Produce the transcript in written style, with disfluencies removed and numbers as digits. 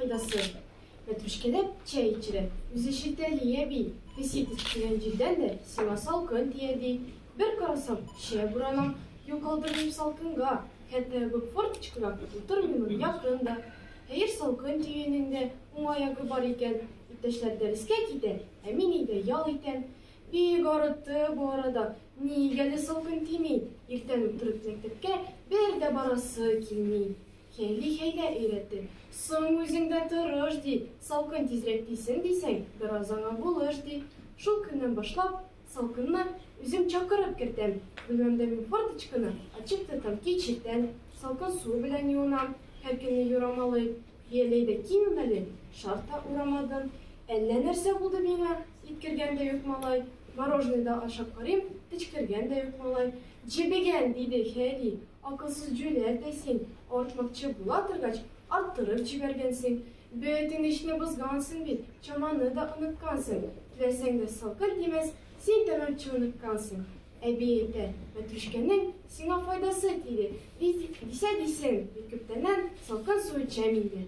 файдасы. Мәтрүшкәләп чәй эчерә, үзе шелтәли әби. Песи төчкергән җилдән дә сиңа салкын тия, ди. Бер карасам, шәп ураным, юл калдырмыйм салкынга, хәтта ябык форточкага утырмыймын якын да. Хәер, салкын тиюенең дә уңай ягы бар икән. Иптәшләр дәрескә китә, ә мин өйдә ял итәм. Бик арытты бу арада, ник әле салкын тими, иртән үк торып мәктәпкә бер дә барасы килми. Хәйли хәйлә өйрәтте. Соң үзең дә тырыш, ди, салкын тизрәк тисен дисәң, бераз аңа булыш, ди. Шул көннән башлап, салкынны үзем чакырып кертәм. Бүлмәмдә мин форточканы ачык тотам кич иртән. Салкын су белән юынам, һәр көнне юрамалый. Бияләй дә кимим әле, шар та урамадым. Әллә нәрсә булды миңа, иткергән дә юк малай. Мороженое да ашап карыйм, төчкергән дә юк малай. Җебегән, диде Хәйри, акылсыз җүләр дә син, авыртмакчы була торгач, арттырып җибәргәнсең. Бөтен эшне бозгансың бит, чаманы да оныткансың. Теләсәң дә салкын тимәс, син тәмам чыныккансың. Әби әйтә, мәтрүшкәнең сиңа файдасы тиде, дисә дисен, мин күптәннән салкын су эчәм инде.